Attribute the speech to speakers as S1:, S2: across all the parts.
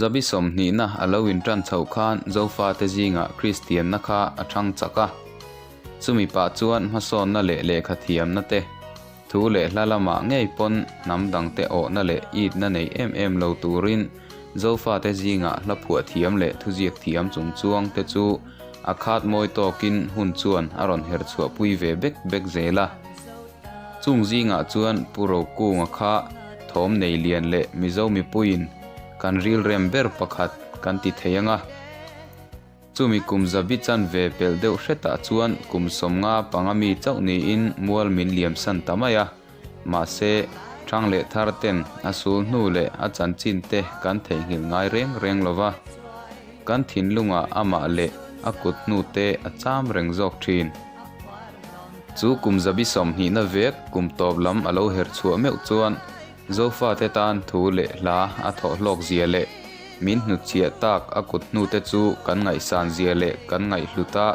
S1: zabi sawmhnihna a lo inṭan chhoh khan Zofate zingah Kristianna kha a ṭhang chak a. Chumi pah chuan hmasawnna leh lehkha thiamna te, thu leh hla lamah ngei pawn hnam dangte awhna leh itna nei em em lo turin Zofate zingah hla phuah thiam leh thuziak thiam chung chuang te chu a khat mawi tawkin hun chuan a rawn her chhuahpui ve bek bek zel a. Chung zingah chuan Pu Rokunga kha thawm nei lian leh Mizo mipuiin kan rilrem ber pakhat kan ti thei ang a. Chumi kum zabi chanve pelh deuh hretah chuan kum 50 panga mi chauh niin mual min liamsan ta mai a. Mahse, ṭhang leh thar ten a sul hnu leh a chanchin te kan theihnghilh ngai reng reng lo va, kan thinlungah amah leh a kut hnu te a cham reng zawk ṭhin. Chu kum zabi 20na vek kum tawp lam a lo her chhuah meuh chuan Zofate tan thu leh hla a thawh hlawk zia leh min hnutchhiah tak a kut hnu te chu kan ngaihsan zia leh kan ngaihhlut a,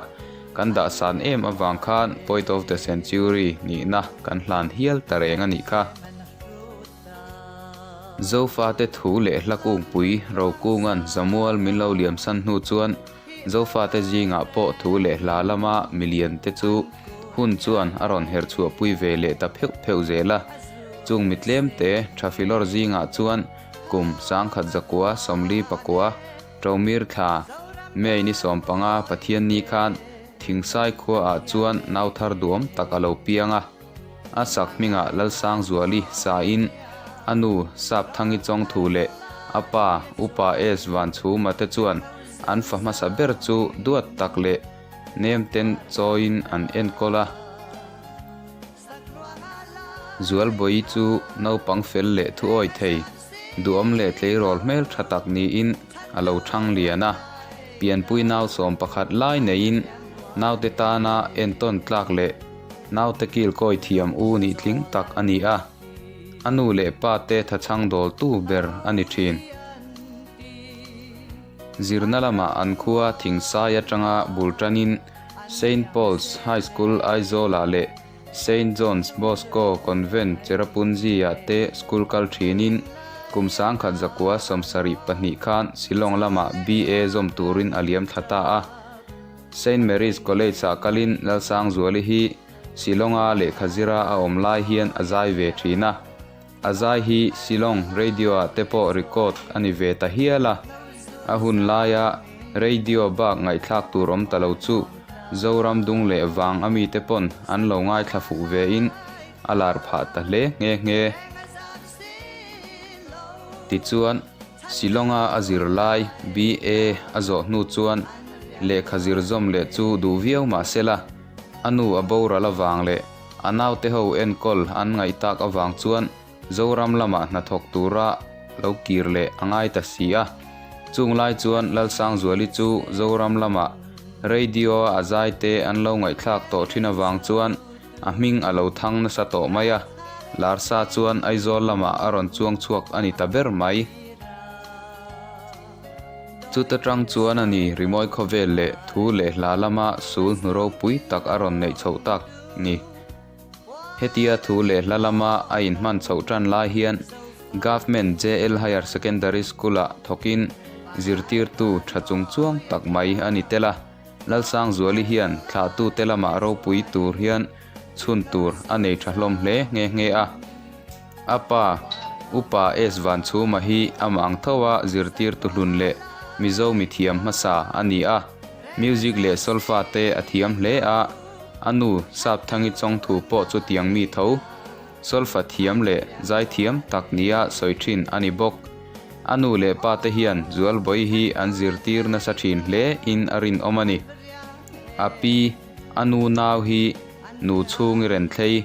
S1: kan dahsan em avang khan Poet of the Century nihna kan hlan hial ta reng a nih kha. Zofate thu leh hla kungpui Rokunga'n Zamual min lo liamsan hnu chuan Zofate zingah pawh thu leh hla lama milian te chu hun chuan a rawn her chhuahpui ve leh ta pheuh pheuh zel a. Chung mi tlemte tha filawr zingah chuan kum 1949 Ṭomir thla May ni 15 Pathianni khan Thingsai khuaah chuan nau thar duam tak a lo piang a. A sak hmingah Lalsangzuali sain a nu Sapthangi Chawngthu leh a pa Upa S Vanchhuma te chuan an fa hmasa ber chu duat tak leh nem ten chawiin an enkawl a. Zualbawi chu naupang fel leh thuawi thei, duhawm leh tleirawl hmel tha tak niin a lo thang lian a. Pianpui nau 11 lai neiin naute tana entawn tlak leh Naute kil kawi thiam u nih tling tak a ni a, a nu leh pa te thachhang dawltu ber a ni thin. Zirna lamah an khua Thingsai atanga bul tanin Saint Paul's High School Aizawlah leh Saint John's Bosco Convent Cherrapunji-ah te school kal thinin kum 1972 khan Shillong lamah BA zawm turin a liam thla ta a. Saint Mary's College-ah kalin Lalsangzuali hi Shillong-a lehkha zira a awm lai hian a zai ve thin a. A zai hi Shillong Radio-ah te pawh record a ni ve ta hial a. A hun laia radio bak ngaihthlak tur awm ta lo chu Zoram dung leh vang a mite pawn an lo ngaithla fuh vein a lar phah ta hle nghe nghe. Tichuan. Shillong-a a zir lai, BA, a zawh hnu chuan lehkha zir zawm leh chu duh viau mah se la, a nu a boral avang leh a naute ho enkawl an ngaih tak avang chuan Zoram lamah hnathawk tura lo kir leh a ngai ta si a. Chung lai chuan Lalsangzuali chu Zoram lamah radio-a a zai te an lo ngaihthlak tawh thin avang chuan A hming a lo thang nasa tawh mai a, Larsa chuan Aizawl lamah a rawn chuang chhuak a ni ta ber mai. Chuta tang chuan a ni rimawi khawvel leh thu leh hla lama sul hnu ropui tak a rawn neih chhoh tak ni. Hetia thu leh hla lama a inhman chhoh tan lai hian Government JL Higher Secondary School-ah thawkin zirtirtu tha chung chuang tak mai a ni tel a. Lalsangzuali hian thlahtute lamah ropui tur hian chhun tur a nei tha hlawm hle nghe nghe a. A pa, Upa S Vanchhuma hi amah ang tho a zirtirtu hlun leh Mizo mithiam hmasa a ni a. Music leh solfa te a thiam hle a, a nu Sapthangi Chawngthu pawh chutiang mi tho. Solfa thiam leh zaithiam tak nia sawi thin a ni bawk. A nu leh pa te hian Zualbawi hi an zirtir nasa thin hle in a rinawm a ni. A pi, a nu nau hi nu chhungi renthlei,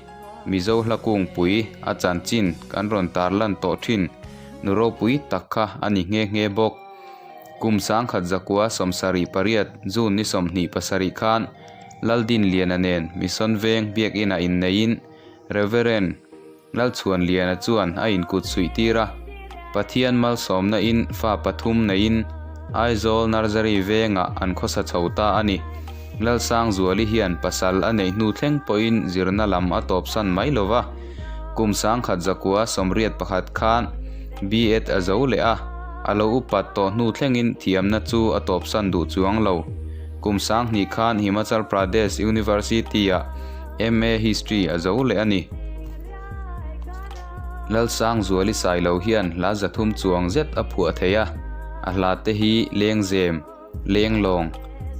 S1: Mizo hla kungpui a chanchin kan rawn tarlan tawh thin nu ropui tak kha a ni nghe nghe bawk. Kum 1978 June ni 27 khan Laldinliana nen Mission Veng Biakinah inneiin Reverend Lalchhuanliana chuan a inkut suih tir a, Pathian malsawmna in fa pathum neiin Aizawl Nursery vengah an khawsa chho ta a ni. Lalsangzuali hian pasal a neih hnu thleng pawhin zirna lam a tawpsan mai lo va, kum 1981 khan B.Ed a zo leh a. A lo upat tawh hnu thlengin thiamna chu a tawpsan duh chuang lo. Kum sanghnih khan Himachal Pradesh University-ah MA History a zo leh a ni. Lalsangzuali Sailo hian hla zathum chuang zet a phuah thei a, a hla te hi Lengzem, Lenglawng,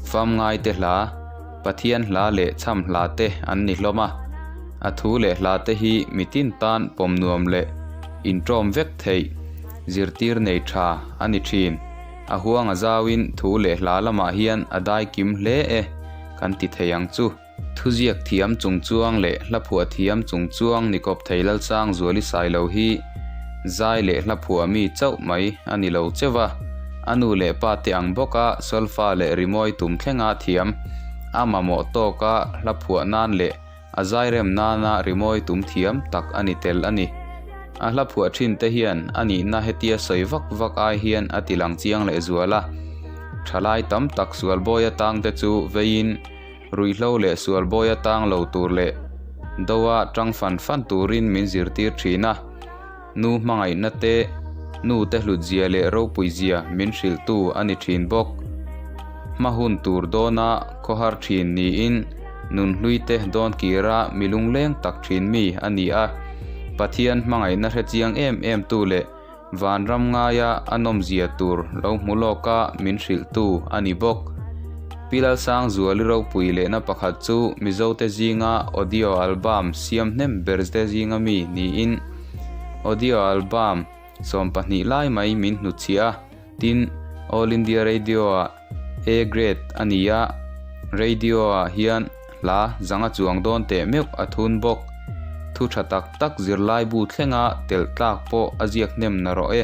S1: Famngaite hla, Pathian hla leh chham hla te an ni hlawm a. A thu leh hla te hi mitin tan pawm nuam leh inṭawm vek theih zirtir nei tha a ni thin. A huang a zauin thu leh hla lamah hian a dai kim hle e kan ti thei ang chu. Thuziak thiam chungchuang leh hlaphuah thiam chungchuang ni kawp thei Lalsangzuali Sailo hi zai leh hlaphuah mi chauh mai a ni lo cheuh a, a nu leh pa te ang bawka solfa leh rimawi tum thlenga thiam, a mamawh tawka hlaphuah nan leh a zairem nana rimawi tum thiam tak a ni tel a ni. A hlaphuah thin te hian a nihna hetia sawi vak vak ai hian a ti lang chiang lehzual a, thalai tam tak sualbawi atang te chu veiin, Ruihhlo leh sualbawi atang lo tur leh doa tang fan fan turin min zirtir thin a. Nu hmangaihna te, nu te hlutzia leh ropuizia min hrilhtu a ni thin bawk. Hma hun tur dawna khawhar thin niin nunhlui te dawn kira mi lungleng tak thin mi a ni a. Pathian hmangaihna hrechiang em em tu leh Vanram ngaia a nawmzia tur lo hmu lawka min hrilhtu a ni bawk. Pi Lalsangzuali ropui lehna pakhat chu Mizote zinga audio album siam hnem ber te zinga mi niin audio album 12 lai mai min hnutchhiah a, tin All India Radio-ah A grade a ni a, radio-ah hian Hla zanga chuang dawn teh meuh a thun bawk. Thu tha tak tak zirlaibu thlenga telh tlak pawh a ziak hnem na rawh e.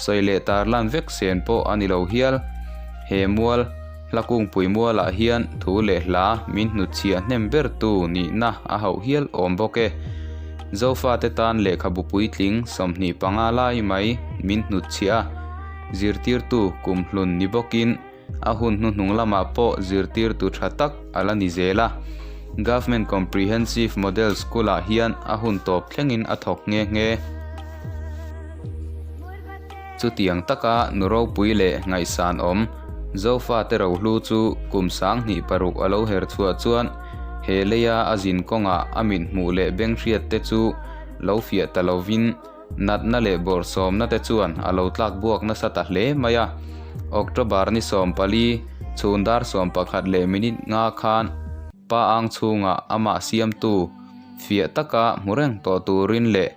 S1: Sawi leh tarlan vek sen pawh a ni lo hial. He mual, hla kungpui mualah hian thu leh hla min hnutchhiah hnem bertu nihna a hauh hial awm bawk e. Zofate tan lehkhabu puitling 25 lai mai min hnutchhiah a, zirtirtu kumhlun ni bawkin, A hun hnuhnung lamah pawh zirtirtu tha tak a la ni zel a, Government Comprehensive Model School-ah hian a hun tawp thlengin a thawk nghe nghe. Chutiang taka nu ropui leh ngaihsan awm Zofate rohlu chu kum 26 a lo her chhuah chuan he leia a zin kawngah a mit hmuh leh beng hriat te chu lo fiah ta lovin Natna leh bawrhsawmna te chuan a lo tlak buak nasa ta hle mai a. October ni 14, chhun dar 11 leh minute nga khan pa ang chhungah amah siamtu fiah taka hmu reng tawh turin leh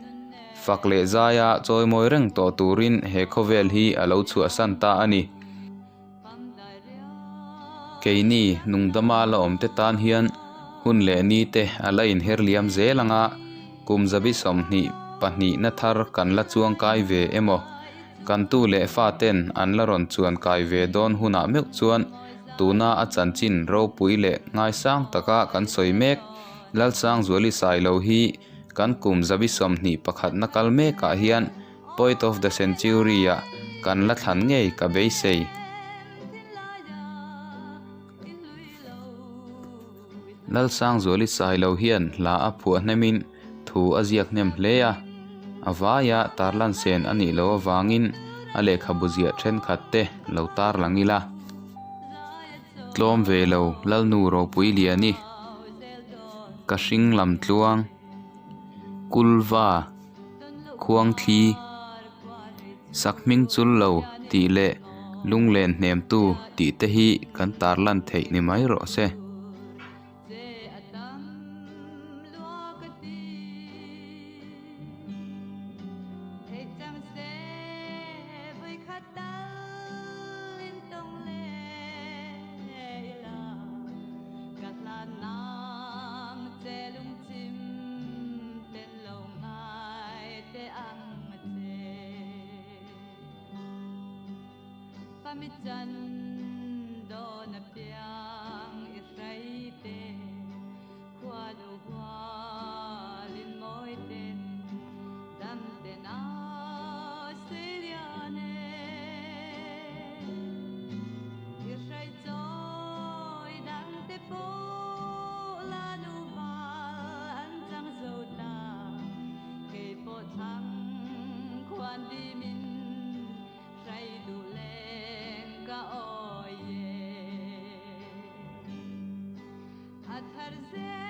S1: fak leh zaia chawimawi reng tawh turin he khawvel hi a lo chhuahsan ta a ni. Keini nungdama la awmte tan hian hun leh ni te a la inher liam zel anga kum zabi 22 na thar kan la chuang kai ve emaw? Kan tu leh fa ten an la rawn chuan kai ve dawn hunah meuh chuan tuna a chanchin ropui leh ngaisang taka kan sawi mek Lalsangzuali Sailo hi kan kum zabi 21 na kal mekah hian Poet of the Century-ah kan la thlan ngei ka beisei. Lalsangzuali Sailo hian hla a phuah hnemin thu a ziak hnem hle a, a vaia tarlan sen a nih loh avangin a lehkhabu ziah thenkhat te lo tarlang ila. Tlawm ve lo Lalnu Ropui Liani, Ka hring lam tluang, Kulva. Khuangthli, Sakhming chul lo tih leh lunglen hnemtu tih te hi kan tarlan theih ni mai rawh se.
S2: Lo ngai te ang che. Fami chan dawn a piang i hrai te, khua nu hualin mawi ten dam te nau suy lian e. I hrai chawi dang te pawh la nu val an chang zo ta, kei pawh thlang khuan dimin hrai. thar zel.